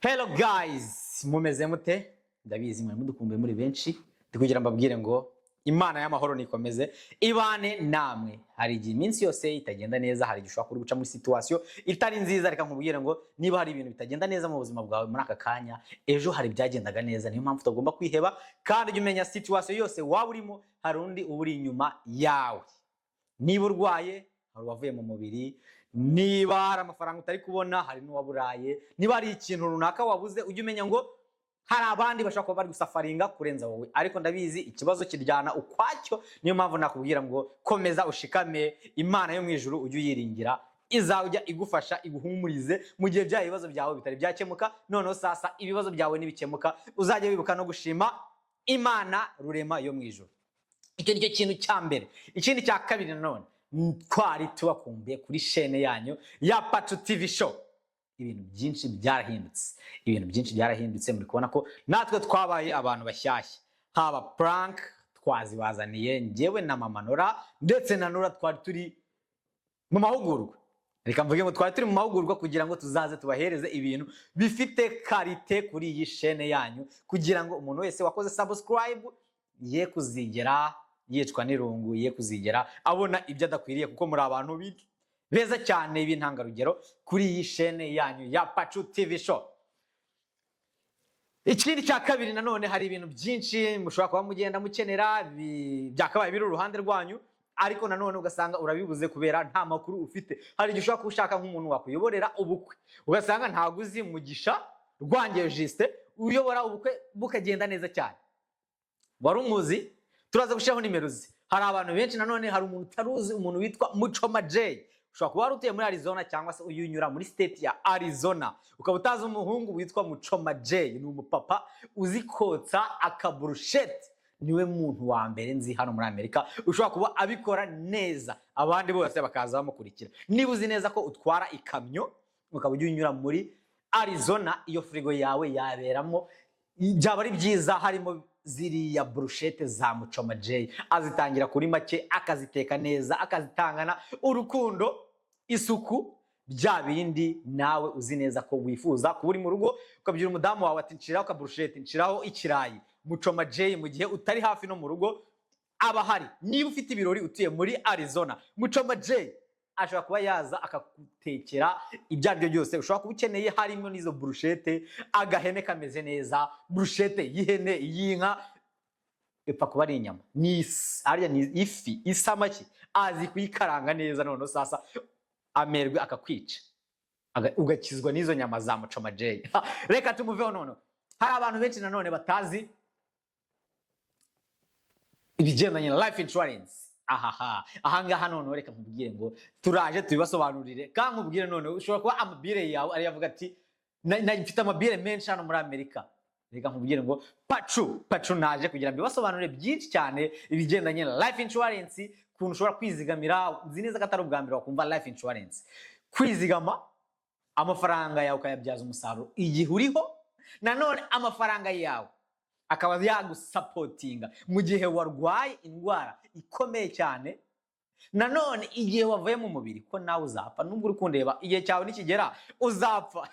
Hello guys, mumeze mute? Ndabizi mwe mudukumbuye muri benshi. Ndi kugira mbabwire ngo Imana y'amahoro nikomeze ibane namwe. Hari igihe iminsi yose itagenda neza, hari igihe ushobora kuba uri guca muri situation itari nziza. Reka nkubwire ngo niba hari ibintu bitagenda neza mu buzima bwawe muri aka kanya, ejo hari ibyagendaga neza. Niyo mpamvu utagomba kwiheba, kandi ujye umenya situation yose waba urimo, hari undi uba uri inyuma yawe. Niba urwaye, hari uwavuye mu mubiri. Niba hari amafaranga utari kubona, hari n'uwaburaye. Niba hari ikintu runaka wabuze, ujye umenya ngo hari abandi bashobora kuba bari gusufferinga kurenza wowe. Ariko ndabizi, ikibazo kiryana ukwacyo. Niyo mpamvu nakubwira ngo komeza ushikame, Imana yo mu ijuru ujye uyiringira, izajya igufasha, iguhumurize mu gihe bya bibazo byawe bitari byakemuka. Noneho sasa ibibazo byawe nibikemuka, uzajya wibuka no gushima Imana Rurema yo mu ijuru. Icyo nicyo kintu cya mbere. Ikindi cya kabiri nanone, twari tubakumbuye kuri chaîne yanyu ya Pacu TV Show. Ibintu byinshi byarahindutse, ibintu byinshi byarahindutse. Muri kubona ko natwe twabaye abantu bashyashya. Haba prank twazibazaniye, njyewe na Mama Nora ndetse na Nora, twari turi mu mahugurwa. Reka mvuge ngo twari turi mu mahugurwa kugira ngo tuzaze tubahereze ibintu bifite qualité kuri iyi chaîne yanyu, kugira ngo umuntu wese wakoze subscribe ye kuzigera yicwa n'irungu, ye kuzigera abona ibyo adakwiriye, kuko muri abantu beza cyane b'intangarugero kuri iyi chaîne yanyu ya Pacu TV Show. Ikindi cya kabiri nanone, hari ibintu byinshi mushobora kuba mugenda mukenera byakabaye biri uruhande rwanyu, ariko nanone ugasanga urabibuze kubera nta makuru ufite. Hari igihe ushobora kuba ushaka nk'umuntu wakuyoborera ubukwe, ugasanga ntabwo uzi Mugisha Rwangiye Justin uyobora ubukwe bukagenda neza cyane. Wari umuzi? Turaza gushyiraho nimero ze. Hari abantu benshi nanone, hari umuntu utaruzi umuntu witwa Mucoma J. Ushobora kuba wari utuye muri Arizona cyangwa se uyunyura muri state ya Arizona, ukaba utazi umuhungu witwa Mucoma J. Ni umupapa uzi kotsa akaburusheti. Niwe muntu wa mbere nzi hano muri Amerika ushobora kuba abikora neza, abandi bose bakaza bamukurikira. Niba uzi neza ko utwara ikamyo, ukaba ujya unyura muri Arizona, iyo firigo yawe yaberamo, byaba ari byiza harimo ziriya burushete za Mucoma J. Azitangira kuri make, akaziteka neza, akazitangana urukundo, isuku, bya bindi nawe uzi neza ko wifuza kuba uri mu rugo ukabwira umudamu wawe ati: "Nshiraho akaburushete, nshiraho ikirayi." Mucoma J, mu gihe utari hafi no mu rugo, aba ahari. Niba ufite ibirori utuye muri Arizona, Mucoma J ashobora kuba yaza akagutekera ibyo ari byo byose ushobora kuba ukeneye, harimo n'izo burushete, agahene kameze neza, burushete y'ihene, y'inka, ipfa kuba ari inyama, ni harya ni ifi, isamaki, azi kuyikaranga neza. Noneho sasa amerwe akakwica, ugakizwa n'izo nyama za Mucoma J. Reka tumuveho. Noneho hari abantu benshi nanone batazi ibigendanye na life insurance. Ahaha, ahangaha noneho reka nkubwire ngo turaje tubibasobanurire. Kandi nkubwire noneho, ushobora kuba amabills yawe ariyo avuga ati: "Mfite amabills menshi hano muri Amerika." Reka nkubwire ngo Pacu Pacu naje kugira ngo mbibasobanurire byinshi cyane ibigendanye na life insurance, ukuntu ushobora kwizigamira. Nzi neza ko atari ubwa mbere wakumva life insurance, kwizigama amafaranga yawe ukayabyaza umusaruro igihe uriho, nanone amafaranga yawe akaba yagusupportinga mu gihe warwaye indwara ikomeye cyane, nanone igihe wavuye mu mubiri, ko nawe uzapfa. Nubwo uri kundeba, igihe cyawe nikigera uzapfa,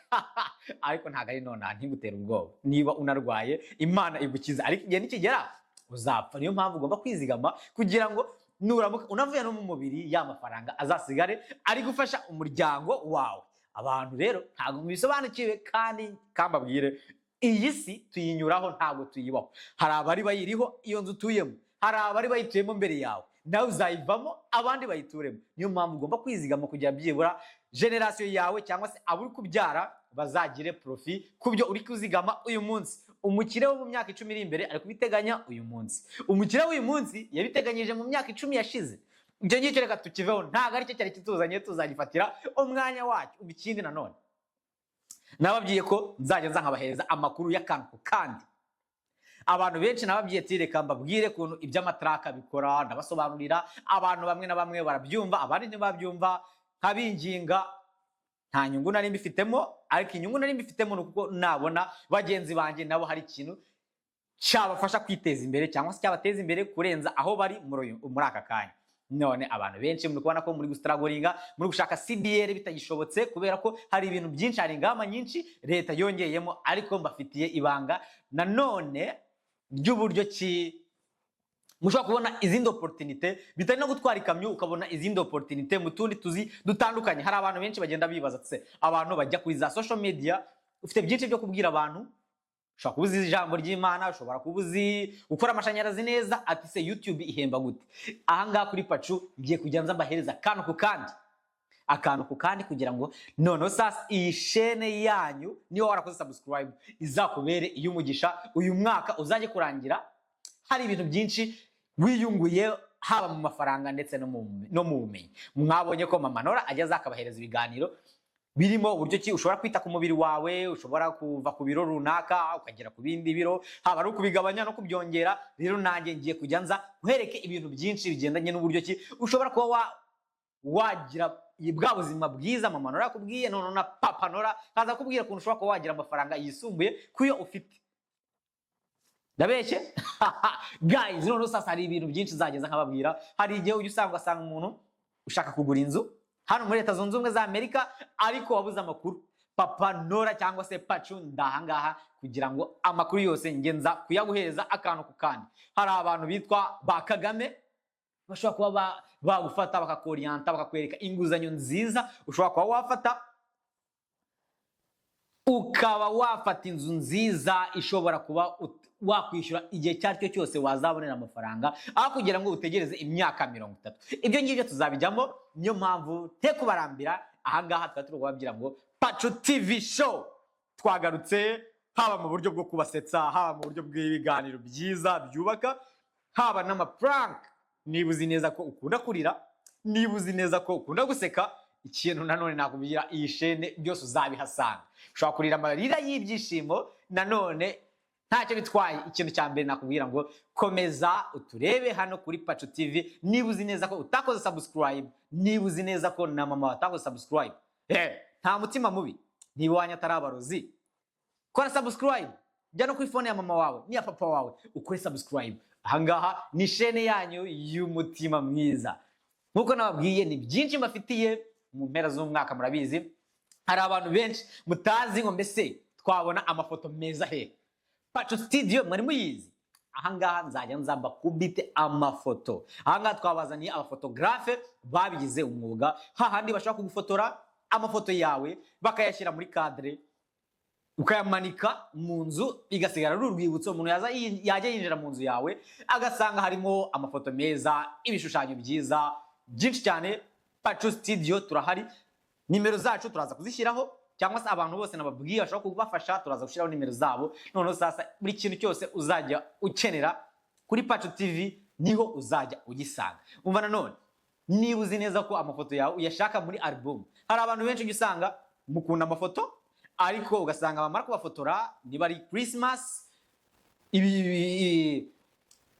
ariko ntabwo ari nonaha. Ntigutere ubwoba. Niba unarwaye, Imana igukiza, ariko igihe nikigera uzapfa. Niyo mpamvu ugomba kwizigama kugira ngo nuramuka unavuye no mu mubiri, ya mafaranga azasigare ari gufasha umuryango wawe. Abantu rero ntabwo mubisobanukiwe. Kandi kambabwire, iyi si tuyinyuraho, ntabwo tuyibaho. Hari abari bayiriho. Iyo nzu utuyemo, hari abari bayituyemo mbere yawe. Nawe uzayivamo, abandi bayituremo. Niyo mpamvu ugomba kwizigama kugira byibura génération yawe cyangwa se abo uri kubyara bazagire profit ku byo uri kuzigama uyu munsi. Umukire wo mu myaka 10 iri imbere ari kubiteganya uyu munsi. Umukire w'uyu munsi yabiteganyije mu myaka 10 yashize. Icyo ngicyo reka tukiveho, ntabwo aricyo cyari kituzanye, tuzagifatira umwanya wacyo. Ubu ikindi nanone, nababwiye ko nzajya nza nkabahereza amakuru y'akantu ku kandi. Abantu benshi nababwiye ati: "Reka mbabwire ukuntu iby'amatruck bikora." Ndabasobanurira, abantu bamwe na bamwe barabyumva, abandi ntibabyumva, nkabinginga. Nta nyungu nari mbifitemo, ariko inyungu nari mbifitemo ni uko nabona bagenzi banjye nabo hari ikintu cyabafasha kwiteza imbere cyangwa se cyabateza imbere kurenza aho bari muri aka kanya. None abantu benshi muri kubona ko muri gustrugglinga, muri gushaka CDL bitagishobotse, kubera ko hari ibintu byinshi, hari ingamba nyinshi leta yongeyemo. Ariko mbafitiye ibanga nanone ry'uburyo ki mushobora kubona izindi opportunité bitari no gutwara ikamyo, ukabona izindi opportunité mu tundi tuzi dutandukanye. Hari abantu benshi bagenda bibaza se, abantu bajya kuri za social media, ufite byinshi byo kubwira abantu, ushobora kuba uzi ijambo ry'Imana, ushobora kuba uzi gukora amashanyarazi neza, ati se YouTube ihemba gute? Ahangaha kuri Pacu ngiye kujya nza mbahereza akantu ku kandi, akantu ku kandi, kugira ngo noneho sasa iyi shene yanyu, niba warakoze subscribe, izakubere iy'umugisha. Uyu mwaka uzajye kurangira hari ibintu byinshi wiyunguye, haba mu mafaranga ndetse no mu bumenyi. Mwabonye ko Mama Nora ajya aza akabahereza ibiganiro birimo uburyo ki ushobora kwita ku mubiri wawe, ushobora kuva ku biro runaka ukagera ku bindi biro, haba ari ukubigabanya no kubyongera. Rero nanjye ngiye kujya nza nkwereke ibintu byinshi bigendanye n'uburyo ki ushobora kuba wagira bwa buzima bwiza Mama Nora yakubwiye. None na Papa Nora kaza kubwira ukuntu ushobora kuba wagira amafaranga yisumbuye kuyo ufite. Ndabeshye guys? Noneho sasa hari ibintu byinshi nzageza nkababwira. Hari igihe ujya usanga, ugasanga umuntu ushaka kugura inzu hano muri Leta Zunze Ubumwe za Amerika, ariko wabuze amakuru. Papa Nora cyangwa se Pacu ndahangaha kugira ngo amakuru yose ngenza kuyaguhereza akantu ku kandi. Hari abantu bitwa ba Kagame bashobora kuba bagufata, bakakoriyanta, bakakwereka inguzanyo nziza ushobora kuba wafata, ukaba wafata inzu nziza ishobora kuba wakwishyura igihe icyo ari cyo cyose wazabonera amafaranga, aho kugira ngo utegereze imyaka 30. Ibyo ngibyo tuzabijyamo. Niyo mpamvu te kubarambira ahangaha, tuba turi kubabwira ngo Pacu TV Show twagarutse, haba mu buryo bwo kubasetsa, haba mu buryo bw'ibiganiro byiza byubaka, haba n'amaprank. Niba uzi neza ko ukunda kurira, niba uzi neza ko ukunda guseka, ikintu nanone nakubwira, iyi shene byose uzabihasanga. Ushobora kurira amarira y'ibyishimo, nanone ntacyo bitwaye. Ikintu cya mbere nakubwira ngo komeza uturebe hano kuri Pacu TV. Niba uzi neza ko utakoze subscribe, niba uzi neza ko na mama watakoze subscribe, nta mutima mubi, niba iwanyu atari abarozi, kora subscribe. Jya no kuri phone ya mama wawe n'iya papa wawe ukore subscribe. Ahangaha ni shene yanyu y'umutima mwiza. Nk'uko nababwiye, ni byinshi mbafitiye mu mpera z'umwaka. Murabizi, hari abantu benshi mutazi ngo mbese twabona amafoto meza he? Pacu Studio mwari muyizi? Ahangaha nzajya nza mbakubite amafoto. Ahangaha twabazaniye abaphotographe babigize umwuga, hahandi bashobora kugufotora amafoto yawe bakayashyira muri cadre, ukayamanika mu nzu, bigasigara ari urwibutso. Umuntu yajya yinjira mu nzu yawe agasanga harimo amafoto meza, ibishushanyo byiza byinshi cyane. Pacu Studio turahari, nimero zacu turaza kuzishyiraho, cyangwa se abantu bose nababwiye bashobora kubafasha, turaza gushyiraho nimero zabo. Noneho sasa buri kintu cyose uzajya ukenera kuri Pacu TV niho uzajya ugisanga. Umva nanone, niba uzi neza ko amafoto yawe uyashaka muri album, hari abantu benshi ujya usanga mukunda amafoto, ariko ugasanga bamara kubafotora, niba ari Christmas, ibi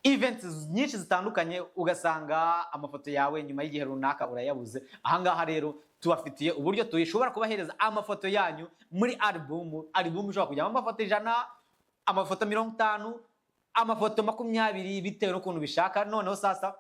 events nyinshi zitandukanye, ugasanga amafoto yawe nyuma y'igihe runaka urayabuze. Ahangaha rero tubafitiye uburyo tuyishobora kubahereza amafoto yanyu muri album. Album ishobora kujyamo amafoto 100, amafoto 50, amafoto 20, bitewe n'ukuntu ubishaka. Noneho sasa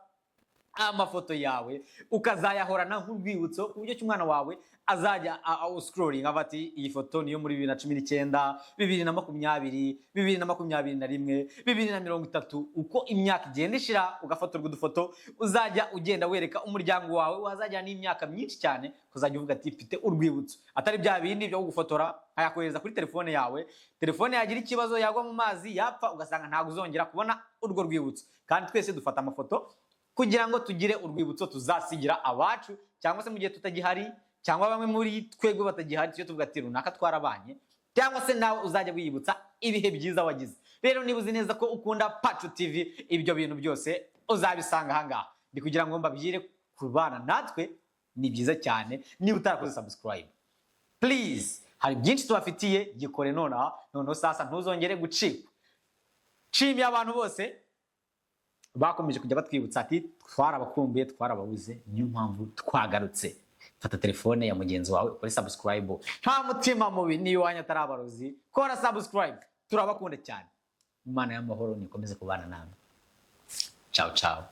amafoto yawe ukazayahorana nk'urwibutso, ku buryo ki umwana wawe azajya scrolling ava ati iyi foto niyo muri 2019, 2020, 2021, 2030. Uko imyaka igenda ishira, ugafotorwa udufoto uzajya ugenda wereka umuryango wawe, wazajya n'imyaka myinshi cyane ukazajya uvuga ati mfite urwibutso, atari bya bindi byo gufotora nkayakohereza kuri telefone yawe, telefone yagira ikibazo, yagwa mu mazi, yapfa, ugasanga ntabwo uzongera kubona urwo rwibutso. Kandi twese dufata amafoto kugira ngo tugire urwibutso tuzasigira abacu, cyangwa se mu gihe tutagihari, cyangwa bamwe muri twebwe batagihari, tujye tuvuga ati runaka twarabanye, cyangwa se nawe uzajya wiyibutsa ibihe byiza wagize. Rero niba uzi neza ko ukunda Pacu TV, ibyo bintu byose uzabisanga ahangaha. Ndi kugira ngo mbabwire, kubana natwe ni byiza cyane. Niba utarakoze subscribe, please, hari byinshi tubafitiye, gikore nonaha. Noneho sasa ntuzongere gucikwa. Nshimiye abantu bose bakomeje kujya batwibutsa ati twarabakumbuye, twarababuze, niyo mpamvu twagarutse. Fata telefone ya mugenzi wawe ukore subscribe. Nta mutima mubi, niyo iwanyu atari abarozi, kora subscribe. Turabakunda cyane. Imana y'amahoro nikomeze kubana namwe. Ciao ciao.